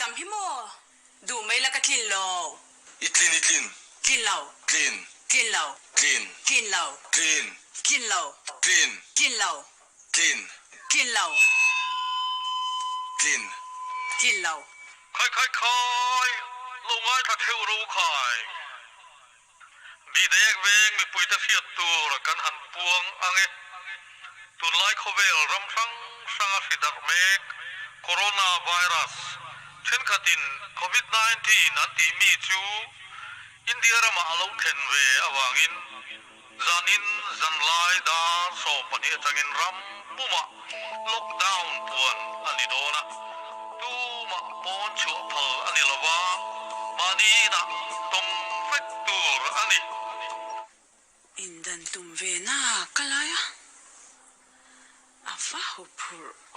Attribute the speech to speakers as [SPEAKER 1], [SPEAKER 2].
[SPEAKER 1] tam hi maw? Duh mai la ka tlin lo.
[SPEAKER 2] I tlin i tlin.
[SPEAKER 1] Tlin lo.
[SPEAKER 2] Tlin.
[SPEAKER 1] Tlin lo.
[SPEAKER 2] Tlin.
[SPEAKER 1] Tlin lo.
[SPEAKER 2] Tlin.
[SPEAKER 1] Tlin lo.
[SPEAKER 2] Tlin.
[SPEAKER 1] Tlin lo.
[SPEAKER 2] Tlin.
[SPEAKER 1] Tlin lo.
[SPEAKER 2] Tlin.
[SPEAKER 1] Tlin lo.
[SPEAKER 3] Khai khai khai, lo ngaithla theuh ro khai. Bidek veng mipuite hriat tur kan han puang ang e. Tunlai khawvel ram hrang hranga hri darh mek Corona Virus thenkhatin Covid 19 an tih mi chu India ramah a lo thlen ve avangin zanin zanlai dar 12 atangin ram pumah lockdown puan a ni dawn a, tumah pawn chhuah phal a ni lova, mahni inah tawm vek tur a ni.
[SPEAKER 1] Indan tum ve na ka lai a, a va huphurh.